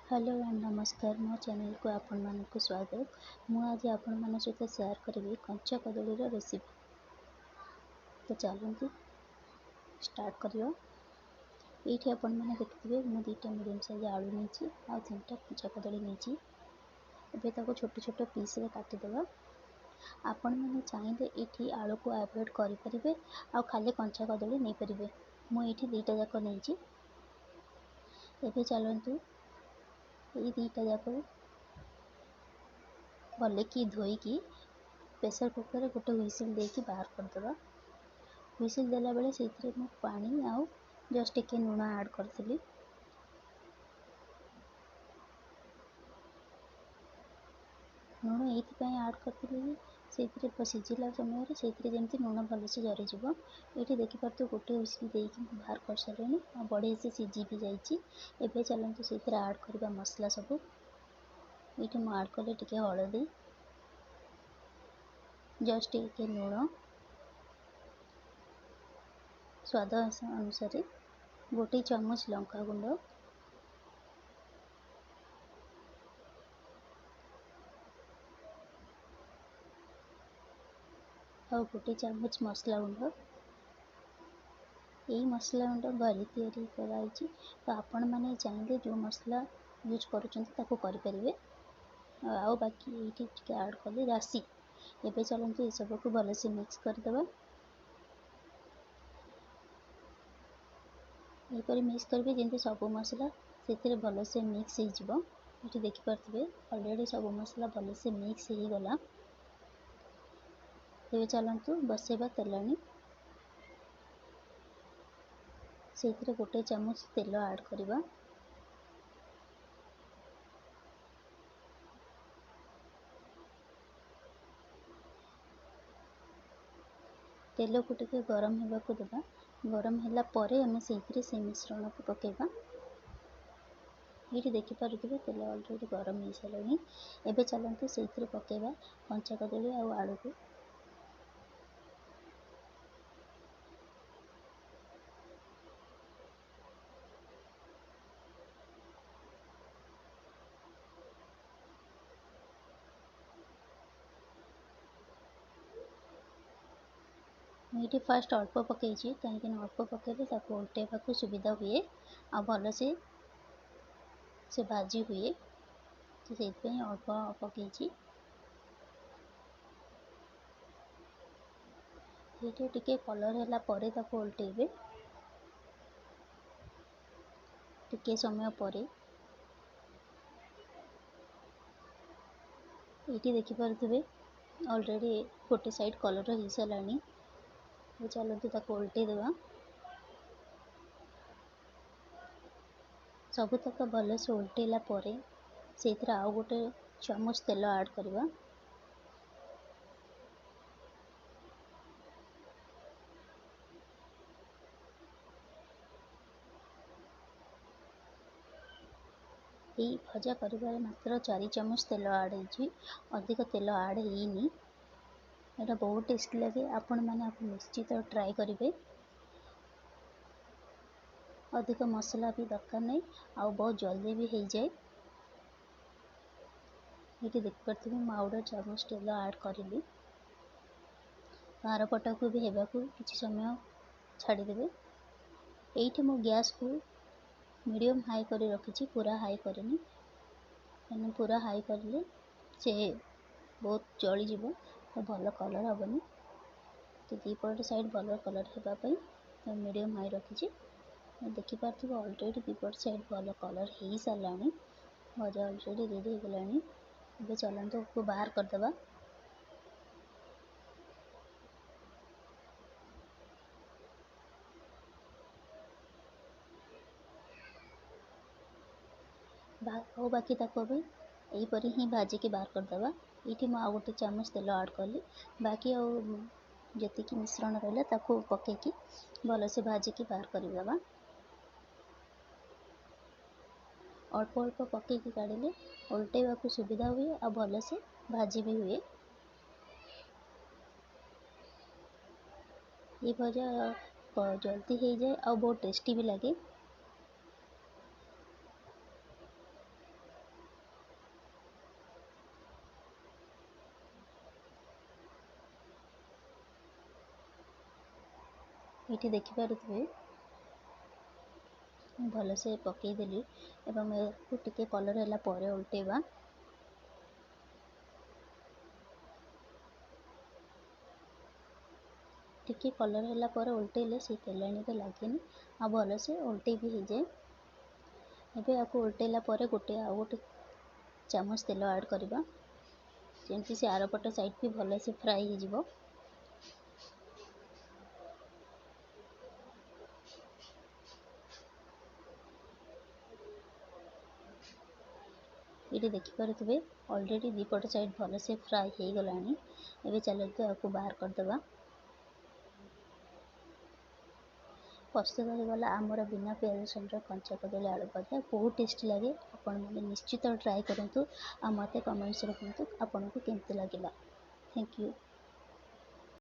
Hello and ନମସ୍କାର, ମୋ ଚ୍ୟାନେଲକୁ ଆପଣମାନଙ୍କୁ ସ୍ୱାଗତ। ମୁଁ ଆଜି ଆପଣମାନଙ୍କ ସହିତ ସେୟାର କରିବି କଞ୍ଚା କଦଳୀର ରେସିପି। ତ ଚାଲନ୍ତୁ ଷ୍ଟାର୍ଟ କରିବା। ଏଇଠି ଆପଣମାନେ ଦେଖିଥିବେ, ମୁଁ 2ଟା ମିଡ଼ିୟମ୍ ସାଇଜ୍ ଆଳୁ ନେଇଛି ଆଉ 3ଟା କଞ୍ଚା କଦଳୀ ନେଇଛି। ଏବେ ତାକୁ ଛୋଟ ଛୋଟ ପିସ୍ରେ କାଟିଦେବା। ଆପଣମାନେ ଚାହିଁଲେ ଏଇଠି ଆଳୁକୁ ଆଭଏଡ଼ କରିପାରିବେ ଆଉ ଖାଲି କଞ୍ଚା କଦଳୀ ନେଇପାରିବେ। ମୁଁ ଏଇଠି 2ଟା ଯାକ ନେଇଛି। ଏବେ ଚାଲନ୍ତୁ ଏଇ 2ଟା ଯାକ ଭଲକି ଧୋଇକି ପ୍ରେସର୍ କୁକର୍ରେ ଗୋଟେ ହୁଇସିଲ୍ ଦେଇକି ବାହାର କରିଦେବା। ହୁଇସିଲ୍ ଦେଲାବେଳେ ସେଇଥିରେ ମୁଁ ପାଣି ଆଉ ଜଷ୍ଟ ଟିକେ ଲୁଣ ଆଡ଼୍ କରିଥିଲି। ଲୁଣ ଏଇଥିପାଇଁ ଆଡ଼୍ କରିଥିଲି ଯେ ସେଇଥିରେ ସିଝିଲା ସମୟରେ ସେଇଥିରେ ଯେମିତି ଲୁଣ ଭଲସେ ଜରିଯିବ। ଏଇଠି ଦେଖିପାରୁଥିବେ, ଗୋଟେ ହୁଇସିଲ୍ ଦେଇକି ମୁଁ ବାହାର କରିସାରିଲିଣି ଆଉ ବଢ଼ିଆ ସେ ସିଝି ବି ଯାଇଛି। ଏବେ ଚାଲନ୍ତୁ ସେଇଥିରେ ଆଡ଼୍ କରିବା ମସଲା ସବୁ। ଏଇଠି ମୁଁ ଆଡ଼୍ କଲି ଟିକେ ହଳଦୀ, ଜଷ୍ଟ ଟିକେ ଲୁଣ ସ୍ୱାଦ ଅନୁସାରେ, 1 ଚାମଚ ଲଙ୍କାଗୁଣ୍ଡ, ଆଉ 1 ଚାମଚ ମସଲା ଗୁଣ୍ଡ। ଏଇ ମସଲା ଗୁଣ୍ଡ ଘରେ ତିଆରି କରାହେଇଛି, ତ ଆପଣମାନେ ଚାହିଁଲେ ଯେଉଁ ମସଲା ୟୁଜ୍ କରୁଛନ୍ତି ତାକୁ କରିପାରିବେ। ଆଉ ବାକି ଏଇଠି ଟିକେ ଆଡ଼୍ କଲି ରାଶି। ଏବେ ଚାଲନ୍ତୁ ଏସବୁକୁ ଭଲସେ ମିକ୍ସ କରିଦେବା। ଏହିପରି ମିକ୍ସ କରିବେ ଯେମିତି ସବୁ ମସଲା ସେଥିରେ ଭଲସେ ମିକ୍ସ ହେଇଯିବ। ଏଠି ଦେଖିପାରୁଥିବେ, ଅଲରେଡ଼ି ସବୁ ମସଲା ଭଲସେ ମିକ୍ସ ହେଇଗଲା। ଏବେ ଚାଲନ୍ତୁ ବସେଇବା ତେଲାଣି। ସେଇଥିରେ 1 ଚାମଚ ତେଲ ଆଡ଼୍ କରିବା। ତେଲକୁ ଟିକେ ଗରମ ହେବାକୁ ଦେବା। ଗରମ ହେଲା ପରେ ଆମେ ସେଇଥିରେ ସେଇ ମିଶ୍ରଣକୁ ପକାଇବା। ଏଇଠି ଦେଖିପାରୁଥିବେ, ତେଲ ଅଲରେଡ଼ି ଗରମ ହେଇସାରିଲାଣି। ଏବେ ଚାଲନ୍ତୁ ସେଇଥିରେ ପକାଇବା କଞ୍ଚା କଦଳୀ ଆଉ ଆଳୁକୁ। ମୁଁ ଏଇଠି ଫାଷ୍ଟ ଅଳ୍ପ ପକାଇଛି, କାହିଁକିନା ଅଳ୍ପ ପକାଇଲେ ତାକୁ ଓଲଟେଇବାକୁ ସୁବିଧା ହୁଏ ଆଉ ଭଲସେ ସେ ଭାଜି ହୁଏ, ତ ସେଇଥିପାଇଁ ଅଳ୍ପ ପକାଇଛି। ଏଇଠି ଟିକେ କଲର୍ ହେଲା ପରେ ତାକୁ ଓଲଟେଇବେ ଟିକେ ସମୟ ପରେ। ଏଇଠି ଦେଖିପାରୁଥିବେ, ଅଲରେଡ଼ି ଗୋଟେ ସାଇଡ଼୍ କଲର୍ ହେଇସାରିଲାଣି। ଏବେ ଚାଲନ୍ତୁ ତାକୁ ଓଲଟେଇ ଦେବା। ସବୁତକ ଭଲସେ ଓଲଟେଇଲା ପରେ ସେଇଥିରେ ଆଉ 1 ଚାମଚ ତେଲ ଆଡ଼୍ କରିବା। ଏଇ ଭଜା କରିବାରେ ମାତ୍ର 4 ଚାମଚ ତେଲ ଆଡ଼୍ ହେଇଛି, ଅଧିକ ତେଲ ଆଡ଼୍ ହେଇନି। ଏଇଟା ବହୁତ ଟେଷ୍ଟି ଲାଗେ, ଆପଣମାନେ ଆକୁ ନିଶ୍ଚିତ ଟ୍ରାଏ କରିବେ। ଅଧିକ ମସଲା ବି ଦରକାର ନାହିଁ ଆଉ ବହୁତ ଜଲ୍ଦି ବି ହେଇଯାଏ। ଏଇଠି ଦେଖିପାରୁଥିବେ, ମୁଁ ଆଉ 1 ଚାମଚ ତେଲ ଆଡ଼୍ କରିଲି। ଆର ପଟକୁ ବି ହେବାକୁ କିଛି ସମୟ ଛାଡ଼ିଦେବେ। ଏଇଠି ମୁଁ ଗ୍ୟାସ୍କୁ ମିଡ଼ିୟମ୍ ହାଇ କରି ରଖିଛି, ପୁରା ହାଇ କରିନି, କାହିଁକିନା ପୁରା ହାଇ କରିଲେ ସେ ବହୁତ ଜଳିଯିବ, ତ ଭଲ କଲର୍ ହେବନି। ତ 2 ପଟ ସାଇଡ଼୍ ଭଲ କଲର୍ ହେବା ପାଇଁ ତ ମିଡ଼ିୟମ୍ ହାଇ ରଖିଛି। ଦେଖିପାରୁଥିବେ, ଅଲରେଡ଼ି 2 ପଟ ସାଇଡ଼୍ ଭଲ କଲର୍ ହେଇସାରିଲାଣି, ଭଜା ଅଲରେଡ଼ି ରେଡ଼ି ହେଇଗଲାଣି। ଏବେ ଚାଲନ୍ତୁ ଆକୁ ବାହାର କରିଦେବା। ଆଉ ବାକି ତାକୁ ବି ଏହିପରି ହିଁ ଭାଜିକି ବାହାର କରିଦେବା। ଏଇଠି ମୁଁ ଆଉ 1 ଚାମଚ ତେଲ ଆଡ଼୍ କଲି। ବାକି ଆଉ ଯେତିକି ମିଶ୍ରଣ ରହିଲା ତାକୁ ପକାଇକି ଭଲସେ ଭାଜିକି ବାହାର କରିଦେବା। ଅଳ୍ପ ଅଳ୍ପ ପକାଇକି କାଢ଼ିଲେ ଓଲଟେଇବାକୁ ସୁବିଧା ହୁଏ ଆଉ ଭଲସେ ଭାଜି ବି ହୁଏ। ଏ ଭଜା ଜଲ୍ଦି ହେଇଯାଏ ଆଉ ବହୁତ ଟେଷ୍ଟି ବି ଲାଗେ। ଏଇଠି ଦେଖିପାରୁଥିବେ, ମୁଁ ଭଲସେ ପକାଇଦେଲି ଏବଂ ଏହାକୁ ଟିକେ କଲର୍ ହେଲା ପରେ ଓଲଟେଇବା। ଟିକେ କଲର୍ ହେଲା ପରେ ଓଲଟେଇଲେ ସେଇ ତେଲାଣିରେ ଲାଗେନି ଆଉ ଭଲସେ ଓଲଟେଇ ବି ହେଇଯାଏ। ଏବେ ଏହାକୁ ଓଲଟେଇଲା ପରେ ଆଉ ଗୋଟେ ଚାମଚ ତେଲ ଆଡ଼୍ କରିବା, ଯେମିତି ସେ ଆରପଟ ସାଇଡ଼୍ ବି ଭଲସେ ଫ୍ରାଏ ହେଇଯିବ। ଏଇଠି ଦେଖିପାରୁଥିବେ, ଅଲରେଡ଼ି ଦୁଇପଟ ସାଇଡ଼୍ ଭଲସେ ଫ୍ରାଏ ହେଇଗଲାଣି। ଏବେ ଚାଲନ୍ତୁ ଏହାକୁ ବାହାର କରିଦେବା। ପ୍ରସ୍ତୁତ ହୋଇଗଲା ଆମର ବିନା ପିଆଜ ରସୁଣର କଞ୍ଚା କଦଳୀ ଆଳୁ ଭଜା। ବହୁତ ଟେଷ୍ଟି ଲାଗେ। ଆପଣମାନେ ନିଶ୍ଚିତ ଟ୍ରାଏ କରନ୍ତୁ ଆଉ ମୋତେ କମେଣ୍ଟସରେ କୁହନ୍ତୁ ଆପଣଙ୍କୁ କେମିତି ଲାଗିଲା। Thank you.